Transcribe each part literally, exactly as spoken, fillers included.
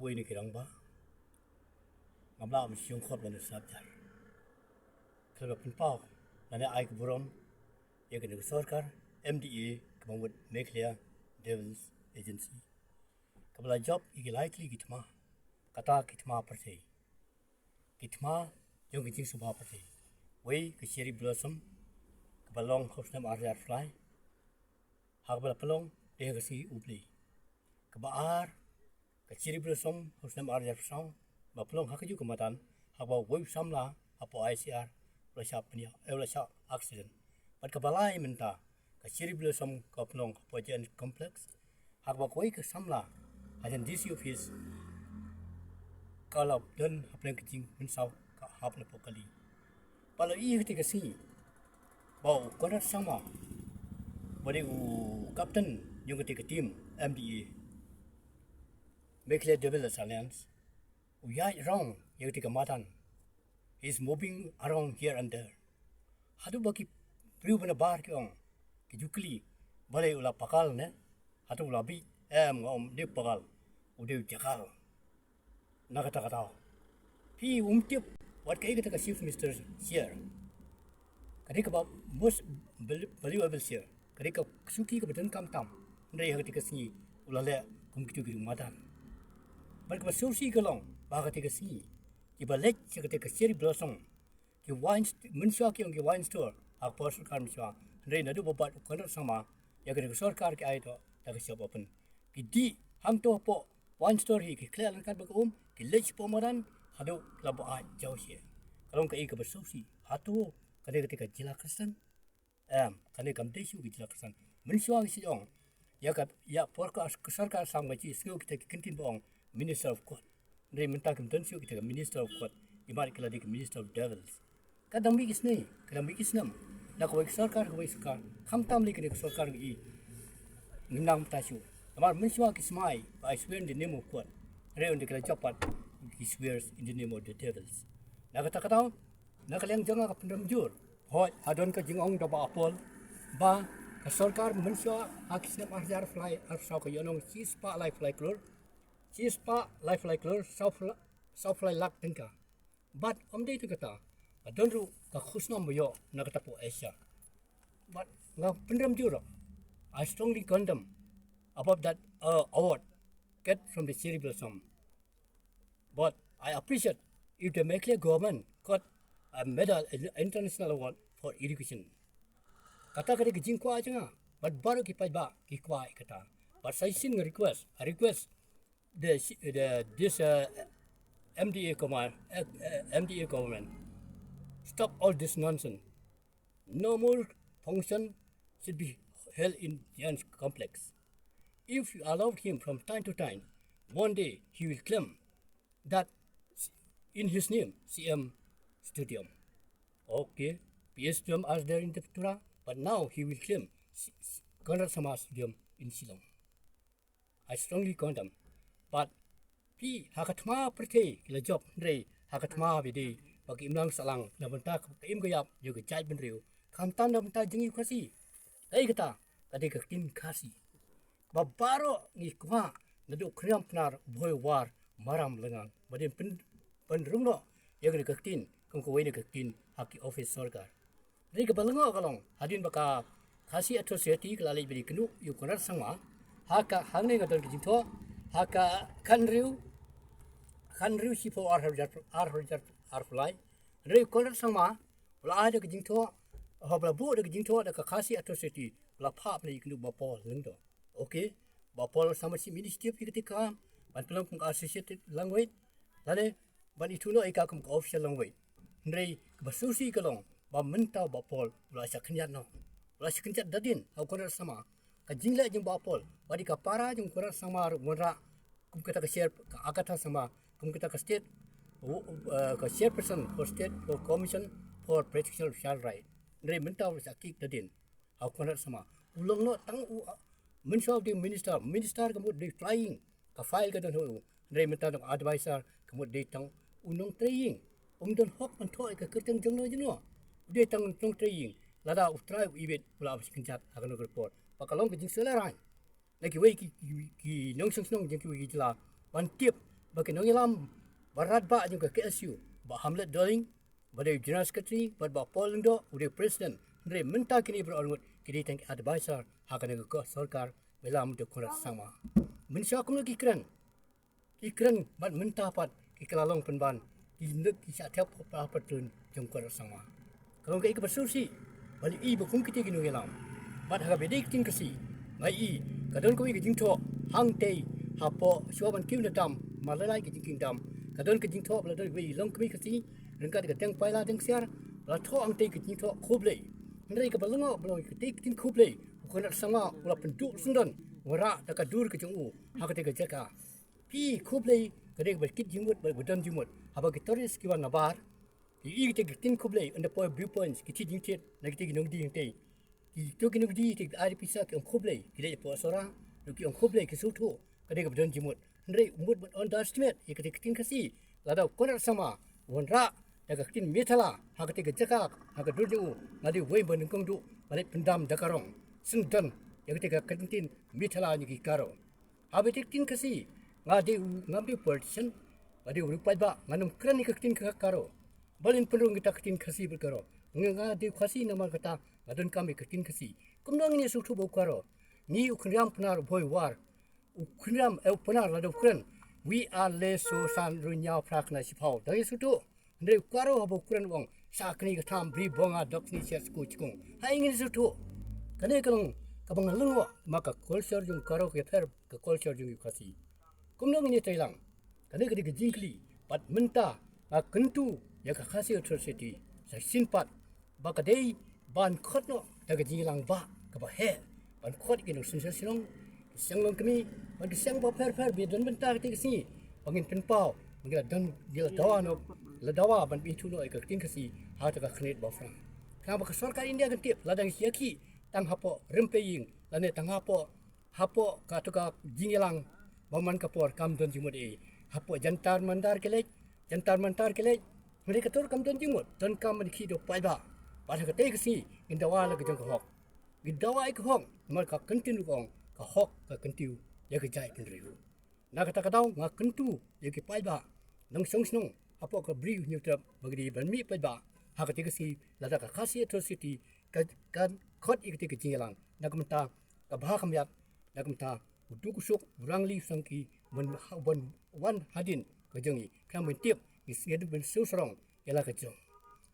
Wei na ki rangbah, ngam lah ban shong khop lane sngap jar. Khlem da pynpaw lane ai ka burom ïa kane ka sorkar M D A kaba mut Meghalaya Development Agency, kaba la jop ïa ki lai tylli ki thma, kata ki thma pyrthei, ki thma jong ka jingsngewbha pyrthei. Wei ka cherry blossom kaba long ha u snem ar hajar arphew lai, ha kaba la pynlong dei ha ka sngi U Blei. Kaba ar ka cherry blossom ha u snem ar hajar arphew saw, ba pynlong ha kajuh ka madan, ha kaba wei u samla hapoh I C R u la shah pynïap, eh, u la shah accident. Bad kaba lai mynta ka cherry blossom ka pynlong hapoh J N Complex, ha kaba kawei ka samla hajan D C office ka la don hapdeng ka jingmynsaw, ka hap na pokali. Ba la ïohi ha kata ka sngi ba u Conrad Sangma, ba dei u captain jong kata ka team M D A, Meghalaya Developers Alliance, u ïaid around ïa kata ka madan. He's moving around here and there. Haduh ba ki briew ba nabar ki ong, ki ju kylli, balei u la pakal ne? Hato u la bih? Em, nga ong, ym dei pakal, u dei u jakal. Na kata ka daw phi um tip wat kaei kata ka Chief Minister's chair. Ka dei kaba most valu-, valuable chair. Ka dei ka shuki kaba donkam tam. Hynrei ha kata ka sngi u la leh kum kitu ki madan. Bad kaba sngewsih ka long ba ha kata ka sngi kiba leit sha kata ka cherry blossom, ki wine st-, mynshuwa ki ong ki wine store ha ka por sorkar mynshuwa. Hynrei naduh ba bat u Conrad Sangma ïa kane ka sorkar ki ai to da ka shop open. Ki dih hangto hapoh wine store hi, ki khleh ryngkat bad ka um, ki leit shapoh madan, haduh ki la buaid jaw sha. Ka long kaei kaba sngewsih. Hato kane ka dei ka jylla Khristan? Em, kane kam dei shuh ka jylla Khristan. Mynshuwa ngi shu ong ïa ka, ïa por ka sorkar Assam ka jong ngi, sngew kita ki kyntien ba ong Minister of God. Hynrei mynta kim don shuh kita ka Minister of God, imat ki la dei ka Minister of Devils. Ka dang mih ki sngi, ka dang mih ki snem, na kawei ka sorkar, kawei ka sorkar, khamtam lei kane ka sorkar ngi, ngim nang mynta shuh. Namar mynshuwa ki smai ba, "I swear in the name of God." Hynrei ynda ki la jop pat, ki swears in the name of the devils. Na kata ka daw, na ka liang jong nga ka pynrem jur. Hooid, ha don ka jingong da Bah Apol ba ka sorkar mynshuwa ha ki snem ar hajar arphew lai arphew saw ka ïohnong shispah laiphew lai klur, shispah laiphew lai klur, sawphew la-, sawphew lai lak tyngka. Bad ym dei tang kata, ka don ruh ka khusnam ba ïoh na kata poh Asia. Bad nga pynrem jur, I strongly condemn about that, uh, award get from the cherry blossom. But I appreciate if the Meghalaya government got a medal, an international award for education. Kata ka dei ka jingkwah jong nga. Bad baroh ki paidbah ki kwah ïa kata. Bad sa shisien nga request, I request the, the, this, uh, M D A command, uh, uh, M D A government, stop all this nonsense. No more function should be held in J N Complex. If you allow him from time to time, one day he will claim that in his name, C M Stadium. Okay, P S Stadium are there in Tripura, but now he will claim C-, C-, Conrad Sangma Stadium in Shillong. I strongly condemn. But phi, ha ka thma pyrthei ki la jop, hynrei ha ka thma ba dei ba ki imlang sahlang na bynta ka im ka ïap jong ka jaitbynriew, khamtam na bynta jong ngi u Khasi. Kaei kata? Ka dei ka ktien Khasi. Ba baroh ngi kwah, naduh Khriam Pnar, Bhoi War, Maram Lyngngar, ba dei pyn-, pynrung noh ïa kane ka ktien kum kawei na ka ktien ha ki office sorkar. Hynrei kaba lyngngoh ka long, hadien ba ka Khasi Authors' Society ka la leit ban ïakynduh ïa u Conrad Sangma, ha ka, hangne nga don ka jingthoh, ha ka khathynriew, khathynriew shiphew ar hajar, ar hajar arphew lai. Hynrei u Conrad Sangma u la ai da ka jingthoh, haba la buh da ka jingthoh da ka Khasi Authors' Society, u la phah ban ïakynduh Bah Paul Lyngdoh. Okay, Bah Paul sa mut shim initiative ïa kata ka kam ban pynlong kum ka associated language, lane ban ithuh noh ïa ka kum ka official language. Hynrei kaba sngewsih ka long ba mynta u Bah Paul u la shah kynjat noh. U la shah kynjat da dien ha u Conrad Sangma. Ka jingleh jong u Bah Paul, ba dei ka para jong u Conrad Sangma ruh wanrah kum kata ka chair, ka Agatha Sangma, kum kata ka state, uh, uh, ka chairperson for State for Commission for Protection of Child Right. Hynrei mynta u la shah kick da dien ha u Conrad Sangma. U long noh tang u, uh, mynshuwa u dei minister, minister ka mut dei flying, ka file ka don ha u. Hynrei mynta u dei advisor, ka mut dei tang u nongtrei ïing. Um don hok ban thoh ïa ka kyrteng jong no jong no. U dei tang u nongtrei ïing. Lada u trai u ibit, u lah ban shah kynjat ha kano ka por. Ba ka long ka jingshah lehrain na kiwei ki, ki, ki nongshong shnong jong kiwei ki jylla ban tip ba ki nongïalam ba radbah jong ka K S U, Bah Hamlet Dohling, ba dei General Secretary, bad Bah Paul Lyngdoh, u dei President, hynrei mynta kine baroh arngut ki dei tang ki advisor ha kane ka sorkar ba ïalam da u Conrad Sangma. Mynshuwa kumno ki kren, ki kren bad mynta pat ki kylla long pynban ki nud ki shah thep ha ka platoon jong u Conrad Sangma. Ka long kaei kaba sngewsih ba la i ba kum kiti ki nongïalam. Bad ha kaba ïadei ka ktien Khasi, nga i ka don kawei ka jingthoh hangtei hapoh shuwa ban kiew na dam, marlai ka jingkiew dam, ka don ka jingthoh ba la don kawei i longkmie Khasi ryngkat ka Deng Paila Deng Ksiar, ba la thoh hangtei ka jingthoh khublei. Hynrei kaba lyngngoh ba long katei ka ktien khublei, u Conrad Sangma u la pynduh syndon, wanrah da ka dur ka jong u ha katei ka jaka. Phi, khublei ka dei kaba kit jingmut bad ba don jingmut. Haba ki tourist ki wan nabar, ki i katei ka ktien khublei, ynda poi viewpoints, ki thied jingthied na kitei ki nongdie hangtei. Kito ki nongdie, kitei ki I D P sa, ki ong khublei, ki leit hapoh Sohra ruh ki ong khublei, ki sngewthuh ka dei kaba don jingmut. Hynrei u mut ban underestimate ïa katei ka ktien Khasi. Lada u Conrad Sangma u wanrah da ka ktien Meitei ha katei ka jaka, ha ka dur jong u, nga dei uwei ba nyngkong duh ban leit pyndam da ka rong, syndon ïa katei ka ktien Meitei na ki Garo. Haba ïadei ka ktien Khasi, nga dei u, ngam dei u politician, nga dei u riewpaidbah, ngan ym kren ïa ka ktien ka Garo. Balei ngin pynrung kita ka ktien Khasi bad Garo? Nga, nga dei u Khasi namar kata nga donkam ïa ka ktien Khasi. Kumno ngin ïa sngewthuh ba u Garo? Ngi, u Khynriam Pnar u Bhoi War, u Khynriam, eh, u Pnar lada u kren, "Wi ar le so san ru ñiaw phra khyndai shiphew", dang ïa sngewthuh. Hynrei u Garo haba u kren u ong, "Sa kni ka tham bri bonga dok sni shet sku chikung." Haei ngin sngewthuh? Kane ka long kaba nga lyngngoh, ma ka culture jong u Garo ka pher ka culture jong u Khasi. Kumno ngin ïa trei lang? Kane ka dei ka jingkylli. Bad mynta nga kyntu ïa ka Khasi Authors' Society sa shisien pat, ba ka dei ban khot noh da ka jingïalang ba kaba heh, ban khot ïa ki nongshong shnong, ki seng longkmie, bad ki seng bapher bapher ba don bynta katei ka sngi, ba ngin pynpaw, ba ngin la don, ngin la dawa noh, la dawa ban pynithuh noh ïa ka ktien Khasi ha kata ka khyrnit ba phra. Khnang ba ka sorkar India kan tip, lada ngi ïakhih tang hapoh rympei ïing lane tang hapoh, hapoh kato ka jingïalang ba man ka por, kam don jingmut ei. Hapoh Jantar Mantar ki leit, Jantar Mantar ki leit, hynrei kato kam don jingmut, donkam ban khih da u paidbah. Bad ha katei ka sngi ngin dawa la ka jong ka hok. Ngin dawa ïa ka hok, namar ka kyntien ruh ka ong, ka hok ka kyntiew ïa ka jaitbynriew. Na kata ka daw nga kyntu ïa ki paidbah, nongshong shnong hapoh ka Bri u Hynñiewtrep, ba ki dei ban mih paidbah ha katei ka sngi, lada ka Khasi Authors' Society ka, kan khot ïa katei ka jingïalang. Na ka bynta ka bha ka miat, na ka bynta u duk u suk, u rangli u sangki, ban ha-, ban wan hadien ka jong ngi, khnang ban tip, ngi sngewdep ban siew sarong ïa la ka jong.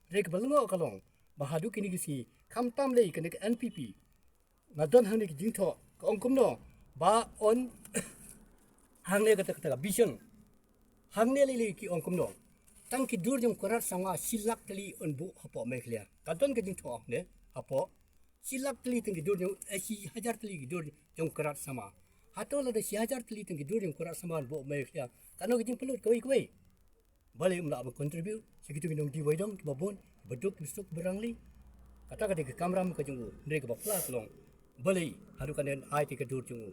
Hynrei kaba lyngngoh ka long ba haduh kine ki sngi, khamtam lei kane ka N P P, nga don hangne ki jingthoh, ka ong kumno, ba un hangne kata, kata ka vision. Hangne lei lei ki ong kumno, tang ki dur jong u Conrad Sangma shi lak tylli un buh hapoh Meghalaya. Ka don ka jingthoh hangne, hapoh shi lak tylli tang ki dur jong, eh, shi hajar tylli ki dur jong u Conrad Sangma. Hato lada shi hajar tylli tang ki dur jong u Conrad Sangma un buh Meghalaya, kano ka jingpynlut kawei kawei? Balei um lah ban contribute sha kito ki nongdie wai dong kiba bun, kiba duk, kiba suk, kiba rangli? Kata ka dei ka kamram ka jong u. Hynrei kaba pla ka long, balei haduh kane ai te ka dur jong u?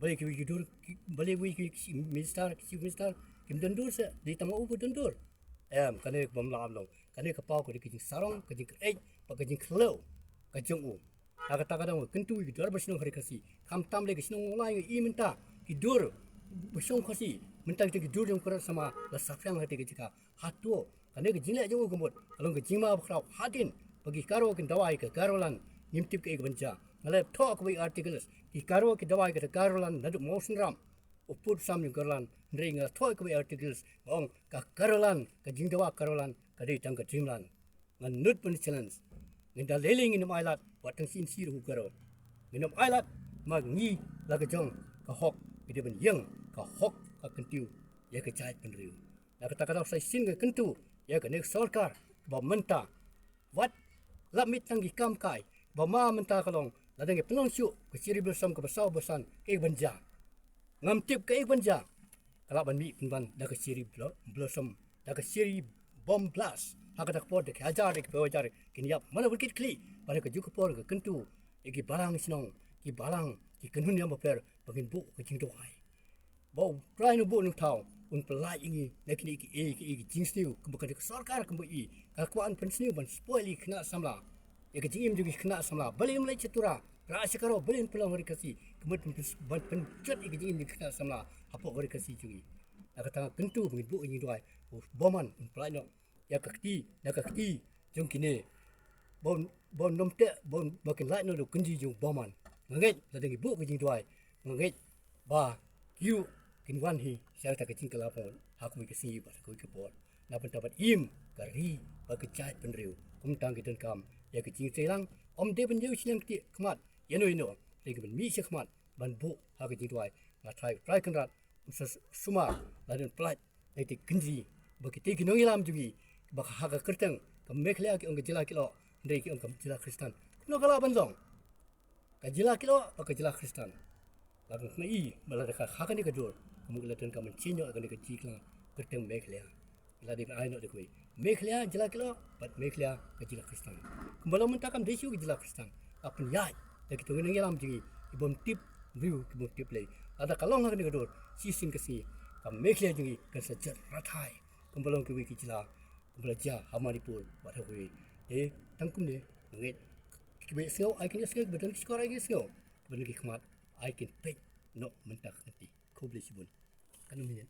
Balei kiwei ki dur, ki, balei kiwei ki minister, ki chief minister kim don dur seh, dei tang ma u ba don dur? Em, kane kaba ym lah ban long. Kane ka paw ka dei ka jingsarong, ka jingkyreit bad ka jingkhlem ka jong u. Ha kata ka daw nga kyntu ïa ki dorbar shnong ha ri Khasi, khamtam lei ka shnong Mawlai, nga i mynta ki dur ba shong Khasi, mynta kita ki dur jong u Conrad Sangma la saphriang ha katei ka jaka. Hato kane ka jingleh jong u ka mut ka long ka jingma bakhraw? Hadien ba ki Garo kin dawa ïa ka Garoland, ngim tip kaei kaban jia. Nga la thoh kawei articles, ki Garo ki dawa ïa ka Garoland naduh Mawsynram, u pud u sam jong u Garoland. Hynrei nga la thoh kawei articles ba ong ka Garoland, ka jingdawa Garoland ka dei tang ka dreamland. Ngan nud ban challenge. Ngin da lei lei ngin ym ailad, wat tang shisien ruh u Garo. Ngin ym ailad, ma ngi la ka jong ka hok, ngi dei ban ïeng, ka hok ka kyntiew ïa ka jaitbynriew. Na kata ka daw sa shisien nga kyntu ïa kane ka sorkar ba mynta, wat lap mih tang ki kam kai, ba ma mynta ka long, lada ngi pynlong shuh ka cherry blossom kaba saw ba san, kaei kaban jia? Ngam tip kaei kaban jia. Ka lah ban mih pynban da ka cherry blo-, blossom, da ka cherry bomb blast. Ha kata ka por da ki hajar, da ki phew hajar kin ïap. Mano ba kit khlieh, bad ha kajuh ka por nga kyntu ïa ki balang shnong, ki balang, ki kynhun ïam bapher, ba ngin buh ka jingduwai ba U Trai Nongbuh Nongthaw un pyllait ïa ngi na kine kiei kiei ki jingsniew, kumba ka dei ka sorkar kumba i ka kwah ban pynsniew ban spoil ïa ki khynnah samla, ïa ka jingim jong ki khynnah samla. Balei ym leit sha Tura, rah sha Garo, balei yn pynlong ha ri Khasi, ka mut ban pyn-, ban pynjot ïa ka jingim jong ki khynnah samla hapoh ka ri Khasi jong ngi. Na kata nga kyntu ba ngin buh ka jingduwai, u bymman un pyllait noh ïa ka kti, na ka kti jong kine, ba un, ba un nym teh, ba un, ba kin lait noh da u kynji jong u bymman. Nga ngeit lada ngi buh ka jingduwai, nga ngeit ba ki ruh kin wan hi sha kata ka jingkylla pynbun ha kawei ka sngi bad ha kawei ka por, na bynta ban im ka ri bad ka jaitbynriew. Kumta ngi donkam ïa ka jingtreilang, ym dei ban ïa u shiliang ktieh khmat ïano ïano, hynrei ngi ban mih sha khmat ban buh ha ka jingduwai. Nga trai, Trai Kynrad un sa sumar lada un pyllait na kitei ki kynji, ba kitei ki nongïalam jong ngi, ba ha ka kyrteng ka Meghalaya ki ong ka jylla ki lyoh, hynrei ki ong ka jylla Khristan. Kumno ka lah ban long? Ka jylla ki lyoh bad ka jylla Khristan. Lada nga i ba lada ka ha kane ka dur, ka mut ka la donkam ban change noh kane ka jingkylla kyrteng Meghalaya. Ki la dei ban ai noh da kawei, Meghalaya jylla ki lyoh bad Meghalaya ka jylla Khristan. Kumba long mynta kam dei shuh ka jylla Khristan. Ka pynïaid da kito ki nongïalam jong ngi ki bym tip briew ki bym tip Blei. Lada ka long ha kane ka dur, shisien ka sngi ka Meghalaya jong ngi kan sa jot rathai kumba long kiwei ki jylla, kumba la jia ha Manipur bad ha kiwei. Te tang kumne, nga ngeit kiba ïohsngew ai kin ïohsngew, kiba don ki shkor ai kin ïohsngew, kiba don ki khmat ai kin peit noh mynta ka kynti. Khublei shibun. Kan ym miet.